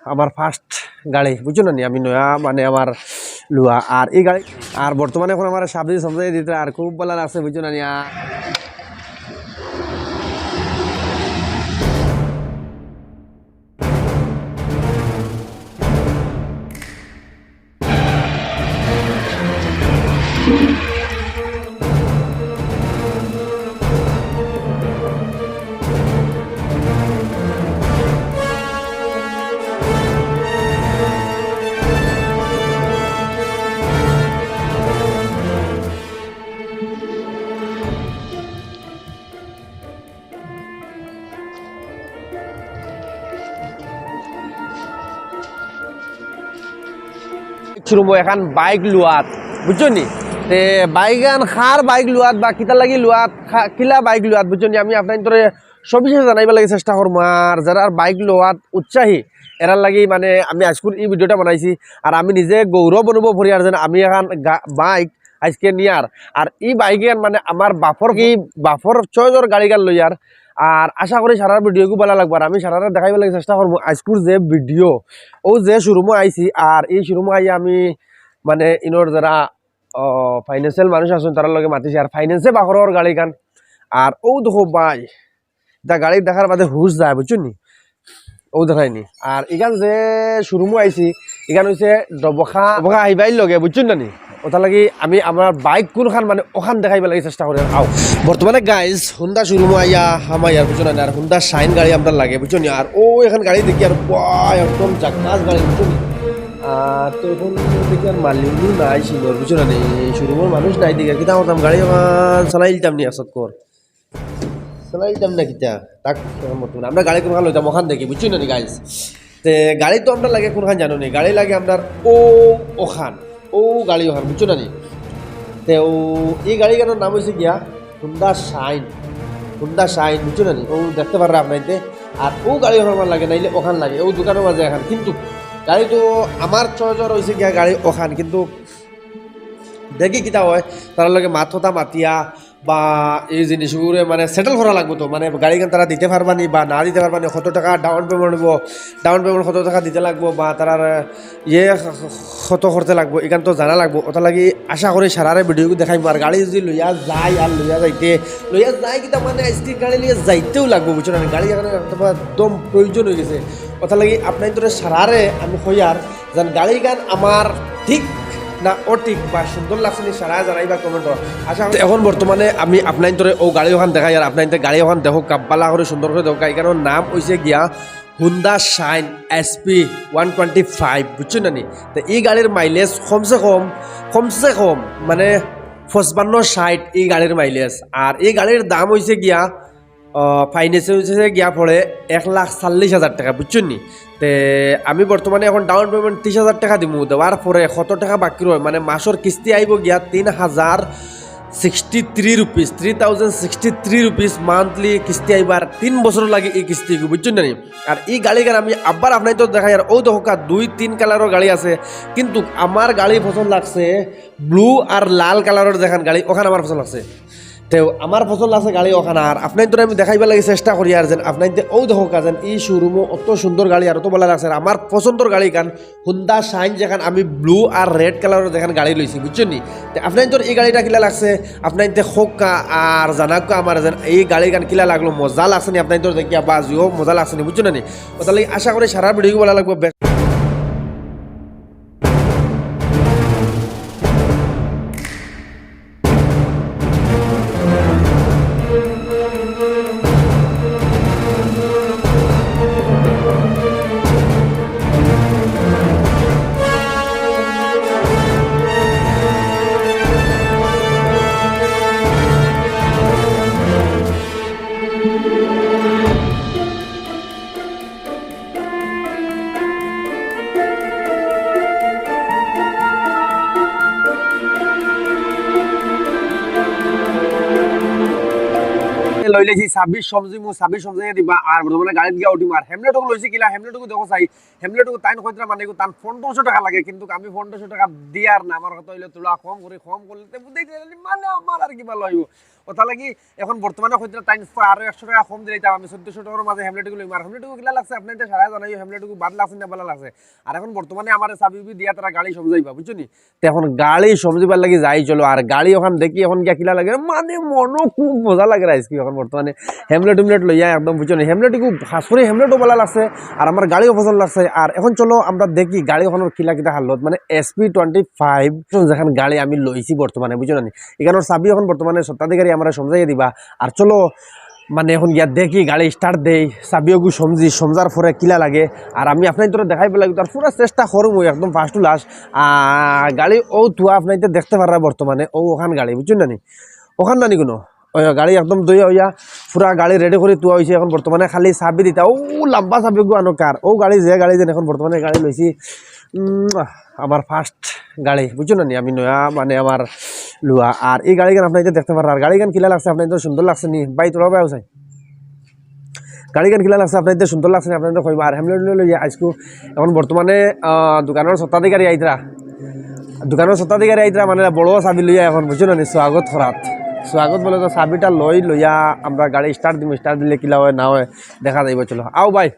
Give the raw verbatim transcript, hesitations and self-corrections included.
আমার ফার্স্ট গাড়ি, বুঝছো না নি? আমি নয়া, মানে, আমার লওয়া। আর ই গাড়ি, আর বর্তমানে অখন আমার সাবজি সবজি দিতে আর খুব ভালা লাগছে, বুঝছো না নি? আ- শুরু অইবো অখন বাইক লওয়াত, বুঝছো নি? তে বাইক আন কার বাইক লওয়াত বা কিতার লাগি লওয়াত, কা-, কিলা বাইক লওয়াত, বুঝছো নি? আমি আপনাইনতরে সবিশেষ জানাইবার লাগি চেষ্টা করমু। আর যারার বাইক লওয়াত উৎসাহী, এরার লাগি, মানে, আমি আইজকুর ই ভিডিওটা বানাইছি। আর আমি নিজে গৌরব অনুভব করি আর যেন আমি অখন গা-, বাইক আইজকে নিয়ার। আর ই বাইক এহান, মানে, আমার বাপর, ই বাপর চয়েসর গাড়িগান লইয়ার। আর আশা করি সারার ভিডিওগু ভালা লাগবো। আর আমি সারারে দেখাইবার লাগি চেষ্টা করমু আইজকুর যে ভিডিও, অউ যে শোরুমো আইছি, আর ই শোরুমো আইয়া আমি, মানে, ইনোর যারা, অ, ফাইন্যান্সিয়াল মানুষ আছইন, তারার লগে মাতিছি। আর ফাইন্যান্সে বাখরর গাড়িগান। আর অউ দেখো ভাই, ইতা গাড়ি দেখার বাদে হুশ যায়, বুঝছো নি? অউ দেখাইনি। আর ইখান যে শোরুমো আইছি, ইখান অইছে ডবকা, ডবকা হাইওয়ের লগে, বুঝছো না নি? অটার লাগি আমি আমার বাইক কুনখান, মানে, অখান দেখাইবার লাগি চেষ্টা করি। আও, বর্তমানে গাইস, হুন্ডা শোরুমো আইয়া হামাইয়ার, বুঝছো না নি? আর হুন্ডা শাইন গাড়ি আমরার লাগে, বুঝছো নি? আর অউ অখন গাড়ি দেখি আর, ওয়া, একদম জাক্কাস গাড়ি, বুঝছো নি? আর তো অখন দেখি আর মালিকও নাই চিনর, বুঝছো না নি? শোরুমর মানুষ নাই দেখি, কিতা করতাম, গাড়ি অখন চালাইলিতাম নি, আসত কর। চালাইতাম না কিতা? তাক, অখন বর্তমানে আমরা গাড়ি কুনখান লইতাম, অখান দেখি, বুঝছো না নি, গাইস? তে গাড়ি তো আমরার লাগে কুনখান জানো নি? গাড়ি লাগে আমরার অউ অখান, অউ গাড়ি অখান, বুঝছো না নি? তে অউ, ই গাড়িখানর নাম অইছে গিয়া হুন্ডা শাইন, হুন্ডা শাইন, বুঝছো না নি? অউ দেখতে পাররা আপনাইনতে। আর অউ গাড়ি অখান আমার লাগে, নাইলে অখান লাগে, অউ দোকানর মাঝে অখান। কিন্তু গাড়ি তো আমার চয়েসর অইছে গিয়া গাড়ি অখান, কিন্তু দেখি কিতা অয়, তারার লগে মাত-কথা মাতিয়া বা ই জিনিসগুরে, মানে, সেটেল করা লাগবো তো, মানে, গাড়িখান তারা দিতে পারবা নি বা না দিতে পারবা নি, কত টেকা ডাউন পেমেন্ট অইবো, ডাউন পেমেন্ট কত টেকা দিতে লাগবো বা তারার ইয়ে কত করতে লাগবো, ইখান তো জানা লাগবো। অটার লাগি আশা করি সারারে ভিডিওগু দেখাইমু। আর গাড়ি যুদি লইয়া যাই আর লইয়া যাইতে, লইয়া যাই কিতা, মানে, আইজকে গাড়ি লইয়া যাইতেউ লাগবো, বুঝছো না? গাড়ি অখন একদম প্রয়োজন অইগেছে। অটার লাগি আপনাইনতরে সারারে আমি কইয়ার যেন গাড়িখান আমার ঠিক না অঠিক বা সুন্দর লাগছে নি, সারায় জানাইবা কমেন্টো। আশা করি অখন বর্তমানে আমি আপনাইনতরে অউ গাড়ি অখান দেখাইয়ার, আপনাইনতে গাড়ি অখান দেখউক্কা, ভালা করি সুন্দর করি দেখউক্কা। ইখানর নাম অইছে গিয়া Honda shine SP one twenty five, বুঝছো না নি? তে ই গাড়ির মাইলেজ কমসে কম, কমসে কম, মানে, পঁচপান্ন ষাইট ই গাড়ির মাইলেজ। আর ই গাড়ির দাম অইছে গিয়া আহ, ফাইন্যান্সে অইছে গিয়া পড়ে এক লাখ চল্লিশ হাজার টেকা, বুঝছো নি? তে আমি বর্তমানে অখন ডাউন পেমেন্ট ত্রিশ হাজার টেকা দিমু, দেওয়ার পরে কত টেকা বাকি রয়, মানে, মাসর কিস্তি আইবো গিয়া তিন হাজার sixty three rupees, three thousand sixty three rupees monthly কিস্তি আইবার, তিন বছর লাগি ই কিস্তি, বুঝছো না নি? আর ই গাড়িখান আমি আবার আপনাইনতরে দেখাইয়ার, অউ দেখউক্কা দুই তিন কালারর গাড়ি আছে, কিন্তু আমার গাড়ি পছন্দ লাগছে ব্লু আর লাল কালারর যেখান গাড়ি, অখান আমার পছন্দ লাগছে। তে আমার পছন্দ লাগছে গাড়ি অখান, আর আপনাইনতরে আমি দেখাইবার লাগি চেষ্টা করিয়ার যেন আপনাইনতে অউ দেখউক্কা যেন ই শোরুমো অত সুন্দর গাড়ি আর অত ভালা লাগছে। আর আমার পছন্দর গাড়ি অখান হুন্ডা শাইন, যেখান আমি ব্লু আর রেড কালারর যেখান গাড়ি লইছি, বুঝছো নি? তে আপনাইনতর ই গাড়িটা কিলা লাগছে, আপনাইনতে কউক্কা আর জানাউক্কা আমারে যেন ই গাড়ি অখান কিলা লাগলো, মজা লাগছে নি আপনাইনতর দেখিয়া বা যুদিও মজা লাগছে নি, বুঝছো না নি? অটার লাগি আশা করি সারা ভিডিওগু ভালা লাগবো। বে- লইলেছি চাবি সমঝিমু, চাবি সমঝাইয়া দিবা। আর বর্তমানে গাড়িত গিয়া উঠিমু। আর হেমলেটগু লইছি কিলা, হেমলেটগু দেখো চাই। হেমলেটগু তাইন কইতরা মানে তাইন পনেরোশো টাকা লাগে, কিন্তু আমি পনেরোশো টাকা দিয়ার না। আমার কথা অইলো তোরা কম করি, কম করলে তে বুঝাইতে পারি, মানে আমার আর কি ভালা অইবো। ওটা লাগি এখন বর্তমানে কইতরা তাইন আরো একশো টাকা কম দিলে আমি চোদ্দশো টাকার মাঝে হেমলেটগু লইমু। আর হেমলেটগু কিলা লাগছে আপনাইনতে সারা জানাইও, হেমলেটগু বাদ লাগছে না ভালা লাগছে। আর এখন বর্তমানে আমার চাবি উবি দিয়া তারা গাড়ি সমঝাইবা, বুঝছো নি? তে এখন গাড়ি সমঝিবার লাগি যাই চলো। আর গাড়ি ওখান দেখি এখন গিয়া কিলা লাগে, মানে মনো খুব মজা লাগে আইজকু। এখন বর্তমানে হেমলেট উমলেট লইয়া একদম, বুঝছো নি, হেমলেটগু খাস করি হেমলেটও ভালা লাগছে, আর আমার গাড়িও পছন্দ লাগছে। আর এখন চলো আমরা দেখি গাড়ি ওখানোর কিলা কিতা হালত, মানে এসপি টোয়েন্টি ফাইভ যেখান গাড়ি আমি লইছি বর্তমানে, বুঝছো না নি? এখানোর চাবি এখন বর্তমানে স্বত্বাধিকারী আমরা সমঝাইয়া দিবা। আর চলো মানে এখন গিয়া দেখি, গাড়ি স্টার্ট দেই, চাবিওগু সমঝি, সমঝার পরে কিলা লাগে। আর আমি আপনাইনতরে দেখাইবার লাগি তার পুরা চেষ্টা করমু একদম ফার্স্ট টু লাস্ট। আর গাড়ি ও তুয়া আপনাইনতে দেখতে পাররা বর্তমানে, ও ওখান গাড়ি, বুঝছো না নি? ওখান না নি কোনো, ওই গাড়ি একদম দইয়া হইয়া পুরা গাড়ি রেডি করি তুয়া হইছে। এখন বর্তমানে খালি চাবি দিতা, ও লম্বা চাবিগু আনো কার, ও গাড়ি যে গাড়ি যেন এখন বর্তমানে গাড়ি লইছি। উম, আমার ফার্স্ট গাড়ি, বুঝছো না নি? আমি নয়া, মানে আমার লুয়া। আর এই গাড়িখান আপনাইনতে দেখতে পাররা। আর গাড়িখান কিলা লাগছে আপনাইনতে সুন্দর লাগছে নি? ভাই, তোরা ভাই চাই। গাড়িখান কিলা লাগছে আপনাইনতে সুন্দর লাগছে নি? আপনাইনতে কইবা। আর হেমলেট লইয়া আইজকু এখন বর্তমানে, আহ, দোকানোর স্বত্বাধিকারী আইতরা। দোকানোর স্বত্বাধিকারী আইতরা মানে বড় চাবি লইয়া এখন, বুঝছো না নি? স্বাগত করাত। স্বাগত বলে তো চাবিটা লই লইয়া আমরা গাড়ি স্টার্ট দিমু, স্টার্ট দিলে কিলা অয় না অয় দেখা যাইবো। চলো, আও ভাই।